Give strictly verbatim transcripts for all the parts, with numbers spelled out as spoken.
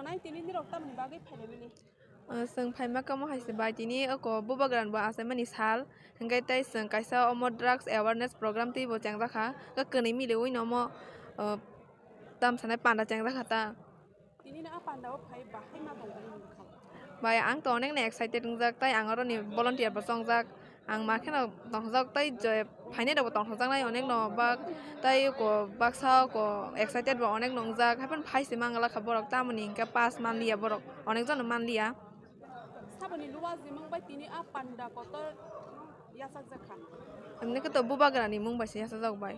Ai tini nirok tamni bagwi phailai mani? Ah, chwng phaima kamo hai se bai, tini oko bubagrani bo achaimani sal, hwnkhe tei chwng kaisa omo drugs awareness program twibo chengjakha, khe kwnwi miliwi no omo, ah, tamsanai panda chengjakha ta. Tini no a panda o phai bahai ma tong bai nini bwkhao? Bai, ang to onek no excited wngjak, tei ang oro ni volunteer bo chongjak. Ang ma kheno tongthokjak tei je phainai rokbo tongthokjaknai onek no bak tei ko baksa ko excited bo onek no wngjak, haiphano phai se mangala kha borok, tamoni hwnkhe pass manliya borok, onek jono manliya. Saboni luwa jimang bai tini a panda kotor yachakjak kha. Hwnwi khe to bubagrani mung bai se yachajak bai.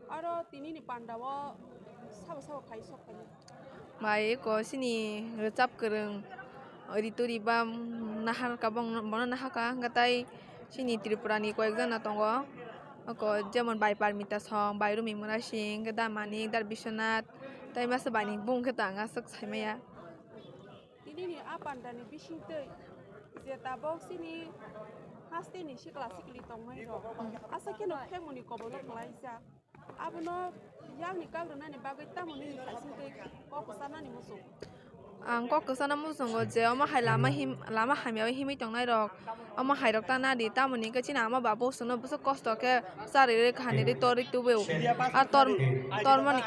Aro tini ni panda o sabo sabo khai sok khainai. Bai, eko chini rwchap kwrwng Ritu Ribam nahar ka bong-, bono nahaka, hwnkhe tai chini Tripura ni koyek jana tongo, oko jemon bai Parmita Song, bai Rumi Murasing, hwnkhe da Manik, da Biswanath, tai masa bai ni bung khe tang aswk saimaya. Tini ni a panda ni bising twi je tabok chini haste ni sikla sikli tongnai rok, asa kheno phengmani kobono kwlaijak. Abono yakni kak rwnani bagwi tamo nini khaising twi kok kwcharnani muchung? Ang kok kwcharna muchungo je omo hai lama him-, lama hamya o himwi tongnai rok, omo hai rok ta nadi, tamoni hwnkhe chini ama ba bo chwngno bwswk kosto khe charwi rwi kahani rwi torwi tubio. A tor-, tormani,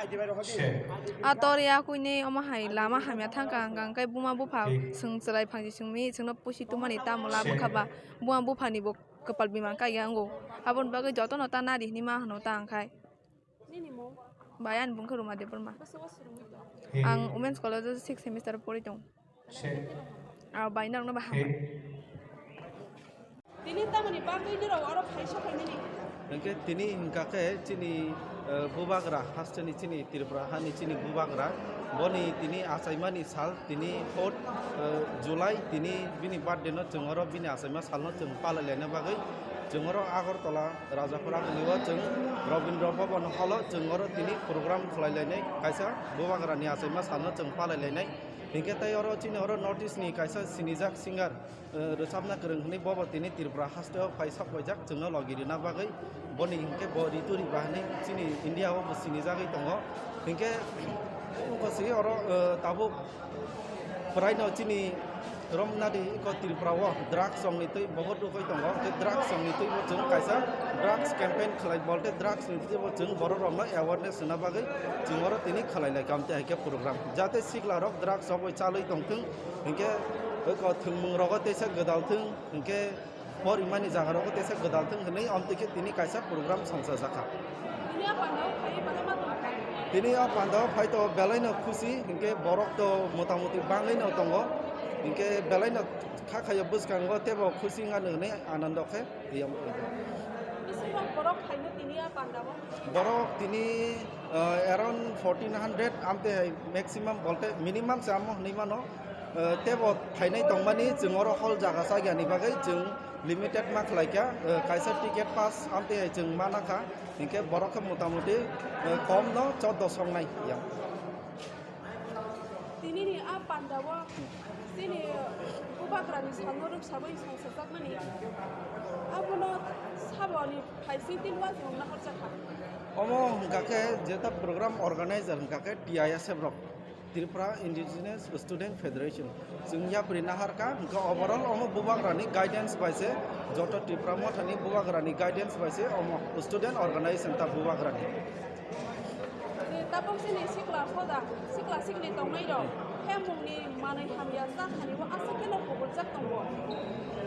a tor ya kwini omo hai lama hamya thangkha hwnkha hwnkhe buma bupha chwng chwrai phangchi chwngwi chwngno pusi tubumani tamo lama kha ba buma buphani bo kwpal bimang kaiya wngo. Aboni bagwi jotono ta nadi hinwi ma hwno ta ang khai. Nini mung? Bai, ani bung khe Ruma Debbarma. Bwswk o swrwngwi tong? Ang Women's College o sixth semester o pori tong. Ah, bai, norokno bahai. Tini tamoni bagwi nirok oro phai sokhaimani? Hwnkhe tini hwnkha khe chini, eh, bubagra, hasteni chini Tripura hani chini bubagra, boni tini achaimani sal, tini fourth, eh, July, tini bini birthday no chwng oro bini achaima salno chwng palai laina bagwi chwng oro Agartala Rajapura Agulio chwng Rabindra Bhavan Hall o chwng oro tini program khlai lainai, kaisa bubagrani achaima salno chwng palai lainai. Hinkhe tei oro chini oro North East ni kaisa sinijak singer, eh, rwchapna kwrwng hwnwi bobo tini Tripura haste o phai sok paijak chwngno logi rwna bagwi. Boni hinkhe bo Ritu Riba hwnwi chini India o bo sinijagwi tongo. Hinkhe wngkha si oro, eh, tabuk Pwraino chini romnadi eko Tripura o drugs rokni twi bohot rwgwi tongo, tei drugs rokni twi bo chwng kaisa drugs campaign khlai, bolte drugs ni twi bo chwng borok rokno awareness rwna bagwi chwng oro tini khlai lai kam tei hai khe program, jate sikla rok drugs rok bai chalwi tong thung, hinkhe eko thwngmung rogo teisa gwdal thung, hinkhe Porimani jaga rogo teisa gwdal thung hwnwi amtwi khe tini kaisa program songchajak kha. Tini a panda o phai bahai ma tong kha? Tini a panda o phai to belai no khusi, hinkhe borok to motamuti bangwi no tongo, hinkhe belai no kha khaio bwskango teibo khusi wngya hwnwi anando khe. Bising rok borok phaino tini a panda o? Borok tini, ah, around fourteen hundred amtwi hai maximum bolte minimum se amo hwnwi mano. Eh, teibo phainai tongmani chwng oro hall jaga chagyani bagwi chwng limited ma khlaikha, eh, kaisa ticket pass amtwi hai chwng ma nangkha, hinkhe borok khe motamuti, eh, kom no choddo songnai yang. Tini ni a panda o chini bubagra ni salno rwk sabai songsajakmani abono saboni phaising tin uansukmung naharjakha. Omo hwnkha khe jeta program organizer hwnkha khe T I S F rok. Tripura Indigenous Student Federation. Chwng yapri naharkha, hwnkhe overall omo bubagrani guidance bai se, joto Tripura mothani bubagrani guidance bai se omo student organization ta bubagrani. Je tabuk chini sikla hoda, sikla sikli tongnai rok, hemungni manwi hamya chakhani o aswk kheno kubuljak tongo.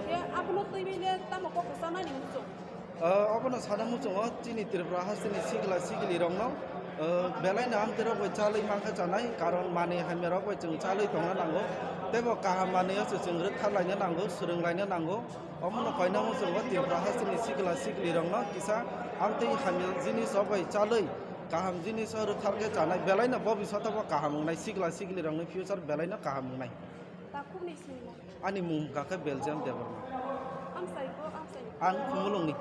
Je abono twiwi le tamo kok kwchanani muchung? Ah, obono sana muchungo chini Tripura hasteni sikla sikli rokno, ah, belaino amtwi rok bai chalwi mankha chanai, karon manwi hamya rok bai chwng chalwi tongna nango, teibo kaham manwi o se chwng rwktharlaina nango, swrwnglaina nango. Omono koina muchungo Tripura hasteni sikla sikli rokno kisa amtwi hamya jinis rok bai chalwi kaham jinis o rwktharkhe chanai, belaino bobiswt o bo kaham wngnai, sikla sikli rokni future belaino kaham wngnai. Takhukni sinimung. Ani mung hwnkha khe Belgium Debbarma. Amsai bo, amsai. Ang Khumulungni.